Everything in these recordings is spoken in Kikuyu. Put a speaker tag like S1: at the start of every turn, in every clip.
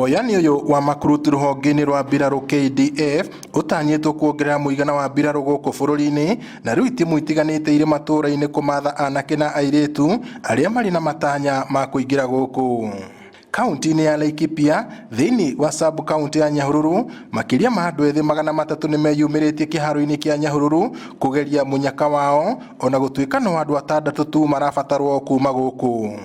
S1: Woyani ũyũ wa makurutu rũhonge-inĩ rwa mbirarũ KDF ũtanyĩtwo kuongerera mũigana wa mbirarũ gũkũ bũrũri-inĩ, na rĩu itimu itiganĩte irĩ matũũra-inĩ kũmatha anake na airĩtu arĩa marĩ na matanya ma kũingĩra gũkũ. Kaunti-inĩ ya Laikipia thĩinĩ wa sub kaunti ya Nyahururu, makĩria ma andũ ethĩ 300 nĩmeyumĩrĩtie kĩharo-inĩ kĩa Nyahururu kũgeria mũnyaka wao, ona gũtuĩka no andũ 6 tu marabatarwo kuma gũkũ.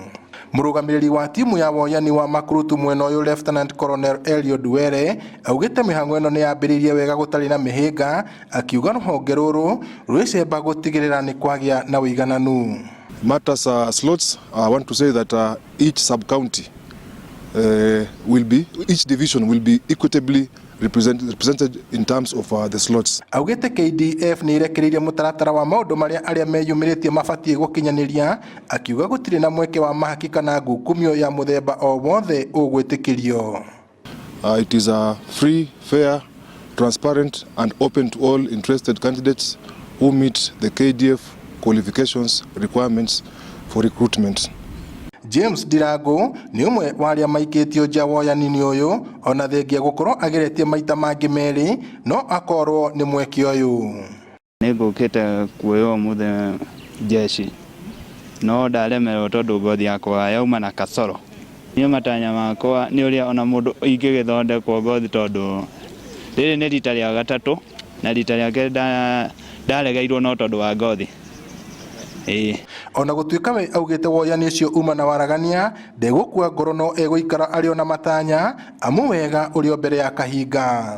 S1: Mũrũgamĩrĩri wa timu ya woyani wa makurutu mwena ũyũ, Lieutenant Colonel Eliud Were, augĩte mĩhang'o ĩno nĩ yambĩrĩirie wega gũtarĩ na mĩhĩnga, akiuga rũhonge rũrũ rwĩcemba gũtigĩrĩra nĩ kwagĩa na ũigananu.
S2: Matters slots, I want to say that each sub-county will be, each division will be equitably represented in terms of the slots.
S1: Augĩte KDF nĩ ĩrekereirie mũtaratara wa maũndũ marĩa arĩa meyumĩrĩtie mabatiĩ gũkinyanĩria, akiuga gũtirĩ na mweke wa mahaki kana ngukumio ya mũthemba o wothe ũgwĩtĩkĩrio.
S2: It is a free, fair, transparent and open to all interested candidates who meet the KDF qualifications requirements for recruitment.
S1: James Ndirango nĩ ũmwe wa arĩa maikĩtio nja woyani-inĩ ũyũ, ona thengia gũkorwo ageretie maita mangĩ merĩ no akorwo nĩ mweke ũyũ.
S3: Nĩ ngũkĩte kuoywo ũmũthĩ jeshi no ndaremererwo tondũ ngothi yakwa yauma na kasoro. Niĩ matanya makwa nĩ ũrĩa ona mũndũ ingĩgĩthondekwo ngothi, tondũ rĩrĩ nĩ rita rĩa gatatũ na rita rĩa kerĩ ndaregeirwo no tondũ wa ngothi. Ĩĩ.
S1: Ona gũtuĩka we augĩte woyani ũcio uma na waragania, ndegũkua ngoro no egũikara arĩ ona matanya, amu wega ũrĩ o mbere ya kahinga.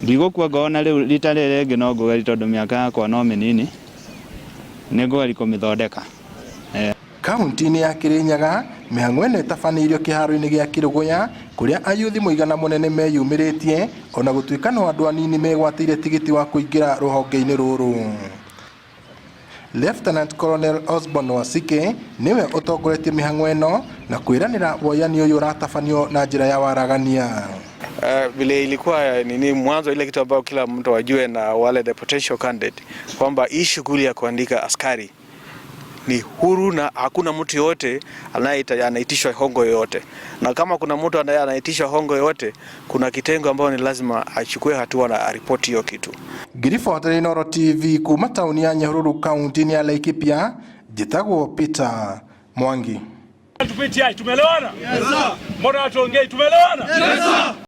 S3: Ndigũkua ngoro, na rĩu rita rĩrĩ rĩngĩ no ngũgeria, tondũ mĩaka yakwa no mĩnini, nĩ ngũgeria kũmĩthondeka.
S1: Kaunti-inĩ ya Kirinyaga, mĩhang'o ĩno ĩtabanĩirio kĩharo-inĩ gĩa Kĩrũgũya, kũrĩa ayuthi mũigana mũnene meyumĩrĩtie, ona gũtuĩka no andũ anini megwatĩire tigiti wa kũingĩra rũhonge-inĩ rũrũ. Lieutenant Colonel Osborne Wasike nĩwe ũtongoretie mĩhang'o ĩno na kwĩranĩra woyani ũyũ ũratabanio na njĩra ya waragania.
S4: Vile ilikuwa nini mwanzo, ile kitu ambayo kila mtu ajue na wale the potential candidate kwamba hii shughuli ya kuandika askari ni huru na hakuna mtu yoyote anaitishwa hongo yoyote, na kama kuna mtu anaitishwa hongo yoyote, kuna kitengo ambayo ni lazima achukue hatua na aripoti hiyo kitu.
S1: Ngiribotera Inooro TV kuma tauni ya Nyahururu, kaunti-inĩ ya Laikipia, njĩtagwo Peter Mwangi.
S5: Tumeelewana? Yes, sir. Mbona watu ongei? Tumeelewana? Yes, sir.